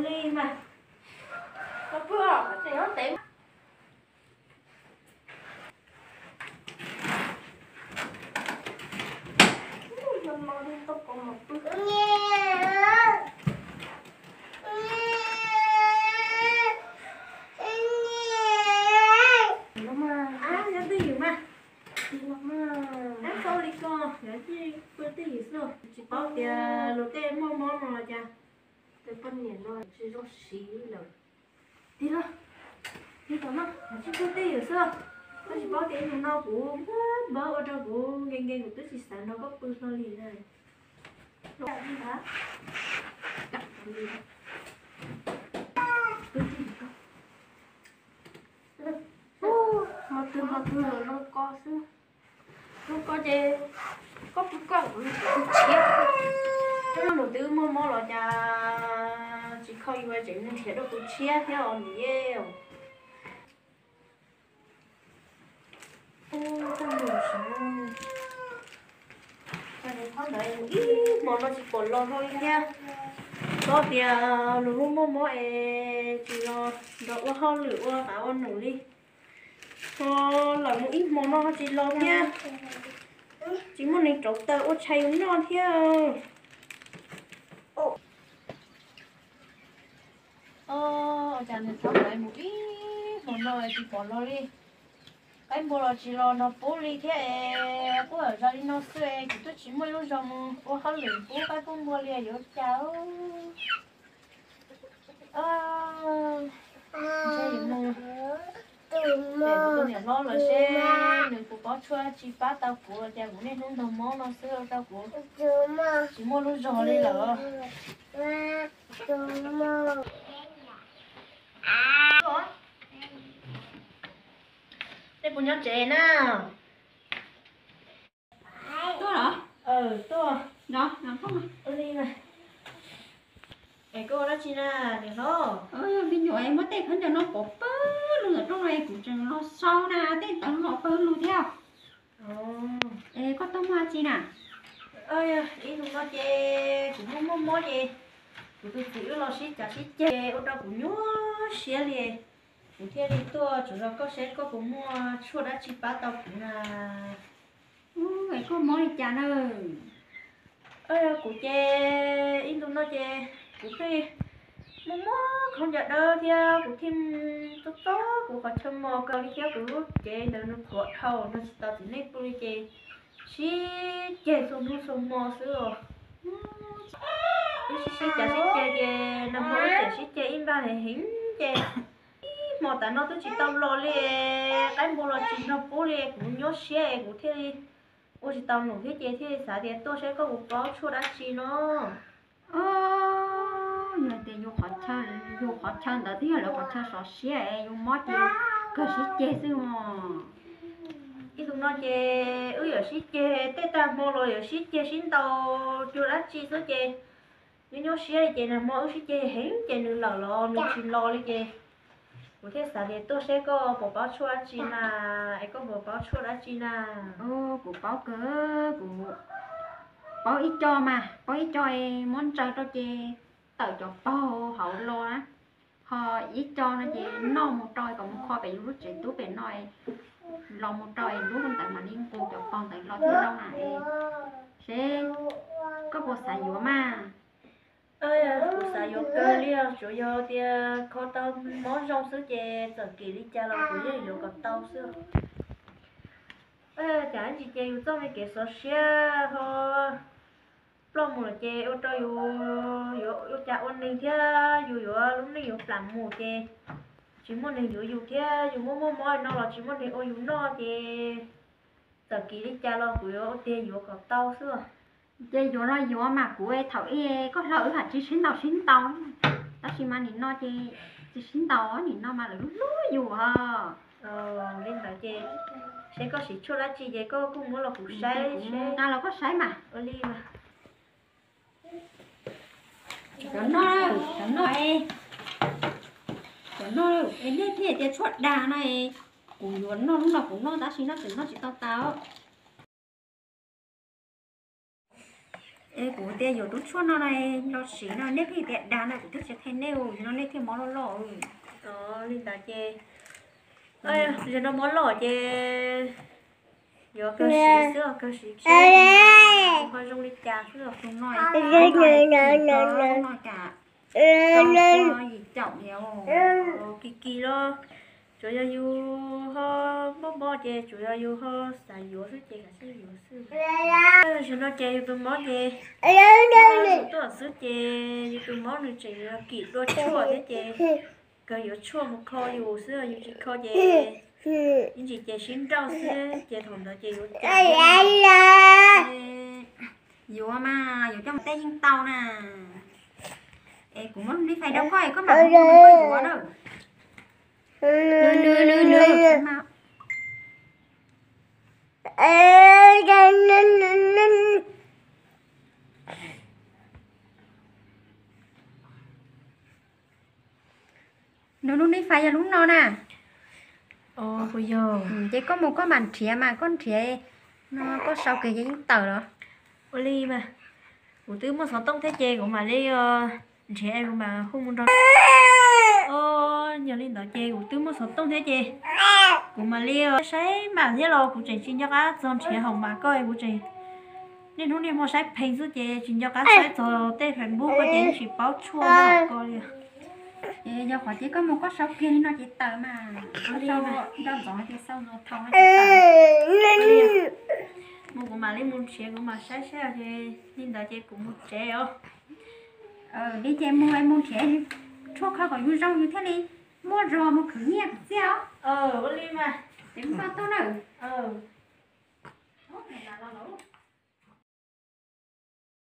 Li mas, koj pw os, koj tseem nyob ntev. Nyob twj ywm mas, ab xau li ko, nyob twj ywm xwb, tsis paub tias luag tej muaj mob no los cas. Tus poj niam no tsis zoo siv lawm. Tig los, tig tom no, tsis pw twj ywm xwb. Koj tsis paub tias ib hnub no kuv npawb ua rau kuv nkees nkees, kuv twb tsis xav nrog koj pw hlo li na. Hmo twg hmo twg los zoo ko xwb. Zoo ko ces koj pw koj, kuv pw tshiab. Nws twb muaj mob los cas tsis kho yus tseem nrhiav rau pw tshiab thiab os niam Yeej. Ib hmo no tsis pom los hlo li thiab. Txhob tias luag muaj mob es tsis los nrog ua hauj lwm ua qav ua num li. Ho lawm mus ib hmo no tsis los thiab. Tsis muaj neeg rauv taws ua tshais yus noj thiab. Ua cas nws txhob mus ib hmo no tsis pom los li. Qaib npua los tsis los nrog pub li thiab es, kuj zoo li no xwb es kuv twb tsis muaj ib lub zog mus ua hauj lwm pub qaib pub npua li yuav cas. Ntshe yuav mus pem kuv tus niam hlob lawm seb nws puas paub tshuaj tsis pab tau kuv los cas kuv niaj hnub nrog mob no xwb ua rau kuv tsis muaj lub zog li lawm. Nej puas nyob tsev na? Tuaj los? Tuaj. Li, es koj ua dab tsi na, niam hlob? Yog me nyuam muab tej khaub ncaws no pov pawg lug ntawm rooj no es kuv tseem los sau na, tej ntawv no pawg lug thiab. Es koj tuaj muaj dab tsi na? Ib hnub no ces kuv muaj muaj mob ces kuv tus txiv wb los sib cav sib ceg ua rau kuv nyuaj siab li. Kuv thiaj li tuaj tsuas yog koj seb koj puas muaj tshuaj dab tsi pab tau kuv na. Es koj mob li cas na? Kuv ces ib ntu no ces kuv thiaj muaj muaj khaub ncaws dawb thiab kuv thiaj txob txob kuv qhov chaw mos kawg li thiab kuv lub cev ntawd nws qhuav dhau nrog tsis tau txiv neej pw li ces sib ceg txhua hnub txhua hmo xwb os. Wb sib sib cav sib ceg ces nag hmo wb tseem sib ceg ib npag heev heev ces ib hmo tas no twb tsis tau los li, qaib npua los tsis nrog pub li, kuv nyuaj siab es kuv thiaj li ua tsis tau num thiab ces thiaj li xav tias tuaj saib koj puas paub tshuaj dab tsi no. Yog tias yus qhov chaw, yus qhov chaw ntawd twb yog lawv qhov chaw sov siab es yus mob ces kawg sib ceg xwb mog. Ib tug no ces wb yuav sib ceg tej tag hmo los yuav sib ceg sib ntaus cuag dab tsi xwb ces nyuaj nyuaj siab li ces nag hmo wb sib ceg heev ces nws lawm los nws tsis los li ces kuv thiaj xav tias tuaj saib koj puas paub tshuaj dab tsi na, es koj puas paub tshuaj dab tsi na? Kuv paub kawg, kuv paub ib co mas, paub ib co es muab ntsaws rau ces tawm cov paug hauv los na, ho ib co no ces noj mus rau kom mus kho pem yus lub tsev tub pem no, los mus rau es lub ntawd mam li nqus cov paug ntawd los thiaj zoo na. Seb koj puas xav yuav mas? Kuv xav yuav kawg li os, tsuas yog tias kho tau mob zoo xwb ces txawm kim li cas los kuv yeej yuav kom tau xwb. Cas ib ntsis ces yus txoj me kev xov siab ho ploj mus lawm ces ua rau yus yuav ua cas ua neeg thiab, yus yuav lub neej yuav plam mus ces tsis muaj neeg yuav yus thiab, yus muaj muaj mob no los tsis muaj neeg ua yus noj ces txawm kim li cas los kuv yuav ua tiag yuav kom tau xwb. Ces yuav los yuav mas kuv thaum ub koj hlob wb hais tsis sib ntaus sib ntaus, tab sis mas nim no ces tsis sib ntaus, nim no mas lawv hlub hlub yus os. Li ntawd ces seb koj siv tshuaj dab tsi ces koj kuj muab los kuv saib, kuv nqa los koj saib mas. Ua li mas. Cov no, cov no, cov no es nej thiaj tias tshuaj dag no es, kuv yuav noj hnub no kuv noj tab sis no tseem noj tsis tau tas. Es kuv tias yuav tus tshuaj no no los siv no nej thiaj tias dag no, kuv twb tsis qhia nej no nej thiaj mob loj loj. Li ntawd ces, zaum no mob loj ces yuav kawg siv xwb, kawg siv, ho zoo li cas xwb los tus no, no cas yim caum niam, kis kis los tsuas yog yus ho mob mob ces tsuas yog yus ho xav yuav xwb ces kav tsij yuav xwb. Zaum no ces yus tus mob ces tuaj xwb ces yus tus mob nws tseem yuav kim dua tshuaj thiab ces kawg yuav tshuaj mus kho yus xwb, yus tsis kho ces ib ntsis ces sib nrauj xwb ces thaum ntawd ces yuav cas. Yuav mas yuav coj mus teb yeej tau na. Es kuv muab lub nij fais rau koj es koj mam hu koj yuav na. Nws lub nij fais yog lub no na. Ces koj mus koj mam nrhiav mas, koj nrhiav no koj sau kiag ces yeej tawm los. Ua li mas, kuv twb muaj xov tooj thiab ces kuv mam li nrhiav kuv mam hu mus nrog. Yog li ntawd ces kuv twb muaj xov tooj thiab ces kuv mam li saib mam thiab los kuv tseem tsis nco qab txog nrhiav hauv mas koj, kuv tseem niaj hnub niaj hmo saib pheej xwb ces tsis nco qab saib txog tej Facebook ko ces tsis paub tshuaj ko li. Ces yog qhov ces koj mus koj sau kiag li no ces tawm mas, nco ntsoov hais tias xau no thaum mus kuv mam li mus nrhiav kuv mam saib saib ces li ntawd ces kuv mus tsev os. Li ces mus mus nrhiav tshuaj kho kom yus zoo yus thiaj li muaj zog mus khwv nyiaj khwv txiaj os. Ua li mas, ces mus koj tuaj na.